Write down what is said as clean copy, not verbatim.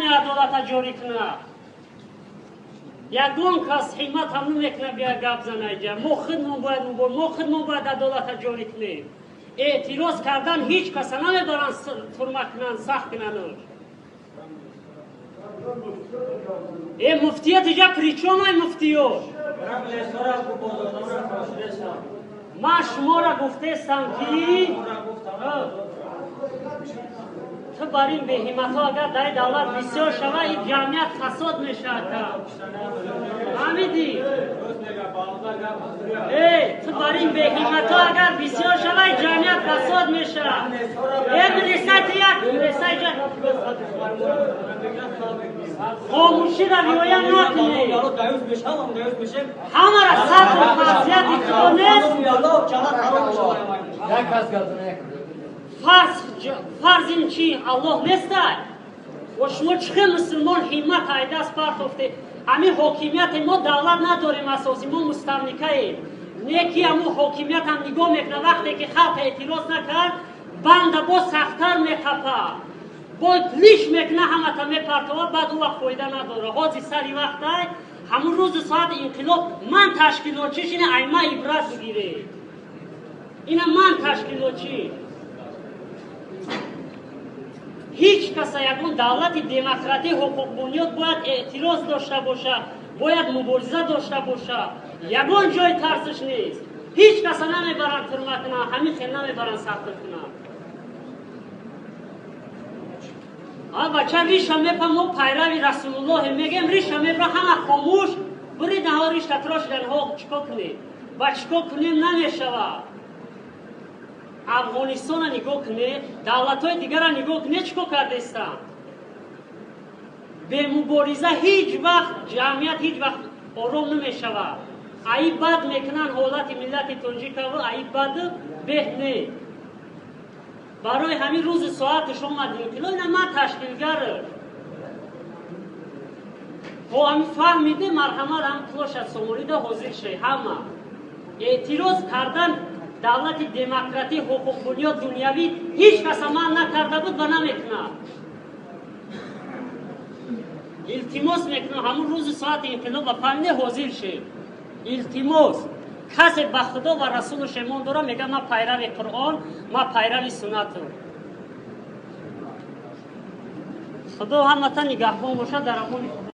Адолата ҷорӣ кунад. Ягон кас ҳиммат ҳам намекунад, бия гап зана иҷа. Мо худмон бояд, мо худмон бояд адолата ҷорӣ кунем. Эътироз кардан ҳеҷ каса намебаранд турма кунанд, сахт кунанд. Э, муфтият иҷа при чём ай муфтиёт? Ман шуморо гуфтестам, ки ту бар ин беҳимматҳо агар дар давлат бисёр шава, ин ҷамъият фасод мешавад. Фаҳмидӣ? Э, ту бар ин беҳимматҳо агар бисёр шава, ин ҷамъият фасод мешавад. Э, милисати як милиса иҷа хомӯширо риоя накунед. Ҳамара сатр маъсияти худо нест. Фарз ин чи Аллоҳ нестай? Ва шумо чӣ хел мусулмон ҳиммат айдаст партофте? Ҳамин ҳокимияте мо давлат надорем, асоси мо мустамликаем. Не ки ҳамун ҳокимиятам нигоҳ мекунад, вақте ки халқ эътироз накард, банда боз сахттар мехапад, бо лиш мекуна, ҳамата мепартова, баъд ӯ вақт фоида надора. Ҳозир сари вақтай, ҳамун рӯзу соати инқилоб ман ташкилотчиш, ина айма ибрат бигиред. Ина ман ташкилотчӣ. Ҳеҷ каса ягон давлати демократӣ ҳуқуқбунёд бояд эътироз дошта бошад, бояд мубориза дошта бошад. Ягон ҷои тарсиш нест. Ҳеҷ каса намебаранд турма кунанд, ҳамин хел намебаранд сахтр кунанд. А бача риша мепа, мо пайрави Расулуллоҳе мегем, риша мепа, ҳама хомӯш буридаҳо, ришта трошиданҳо. Чикор кунем? Ба чикор кунем намешавад. Афғонистона нигоҳ кунед, давлатҳои дигарро нигоҳ кунед, чикор кардестанд? Бемубориза ҳеҷ вақт ҷамъият ҳеҷ вақт ором намешавад. Аи бад мекунанд ҳолати миллати тоҷикаву аи баду беҳ не. Барои ҳамин рӯзи соаташ омад инқилоб, ина ман ташкилгар. Ҳо, ҳамин фаҳмиде, марҳамат, ҳам площадь Сомонида ҳозир шед ҳама. Эътироз кардан давлати демократӣ ҳуқуқбунёд дунявӣ ҳеҷ каса ман накарда буд ва намекунад. Илтимос мекунам, ҳамун рӯзи соати инқилоб ва фаҳмиде ҳозир шед. Илтимос. Касе ба Худо ва Расулаш эмон дора, мега ман пайрави Қуръон, ман пайрави суннатам. Худо ҳамата нигаҳбон бошад, дар амони Худо.